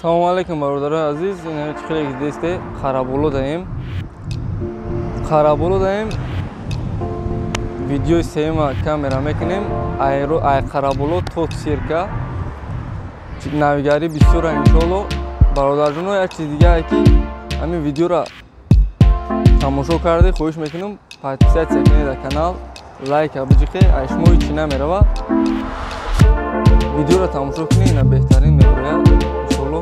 Салому алейкум бародарои азиз, ин чӣ хеле дидесте Қараболо даем. Қараболо даем. Видеои сеюма камера мекунем. Ай Қараболо то цирка. Навигарӣ бисёра иншоалло. Бародарҷоно, як чиз дигае ки ҳамин видеоро тамошо карде, хоҳиш мекунам подписатсия кунед дар канал, лайка биҷиқе, ай шумо ҳичи намерава. Видеоро тамошо кунед, ина беҳтарин мебирояд иншоалло.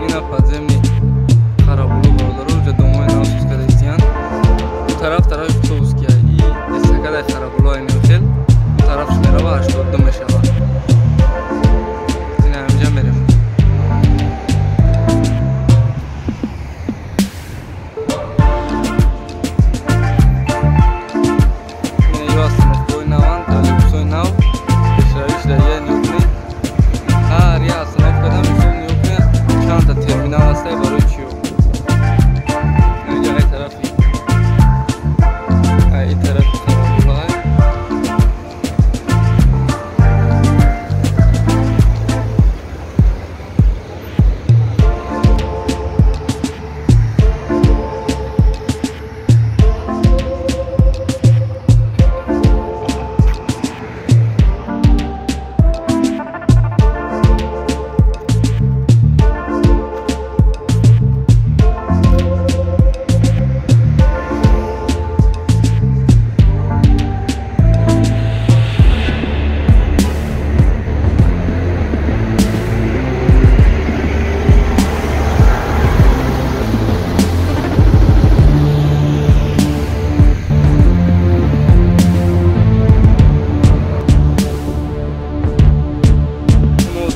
Ина подземный Қараболо бародаро, ҷа домои нав соз карда истиянд. Ду тараф тарафи Путовския и эстакадаи Қараболо айнем хел, ду тарафш мерава 82 мешава. Ина ҳаминҷа мерем. Ина ё остановкаҳои наванд, троллейбусҳои нав, пешравиш дар я нигоҳ кунед. Ҳар я остановкада мисол нигоҳ кунед, чандта терминал ҳастае барои чиё. Инҷа ай тарафи, ай тарафи Қараболо.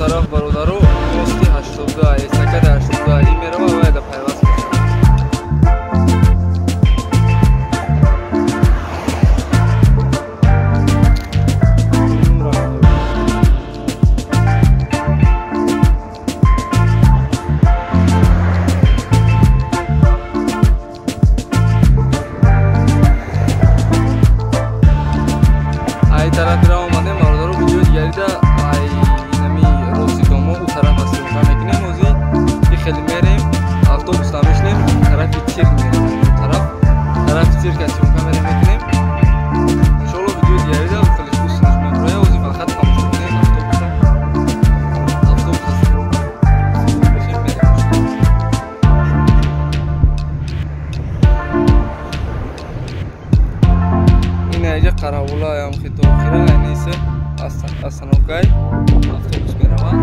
Тараф бародаро мости 82, эстакада 82 и мерава ва да пайваст мешавад. Ай тараф ра омадем бародаро, видеои дигарида ай хеле мерем, автобус намешнем, тарафи цирк мерем. Тарафи цирк съёмка мерем мекунем. Иншоалло видеои дигарида хеле вкуснаш меброя. Ози фақат тамошо кунем автобуса. Автобуса бошем мерем. Ина иҷа Қараболаям хитохира айниса остановкай автобус меравад.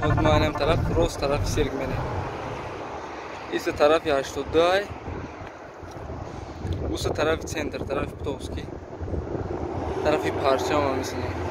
Вот мо айнам тараф рост тарафи цирк мерем. Иса тарафи 82, уса тарафи центр, тарафи Путовский, тарафи Парчама мисалан.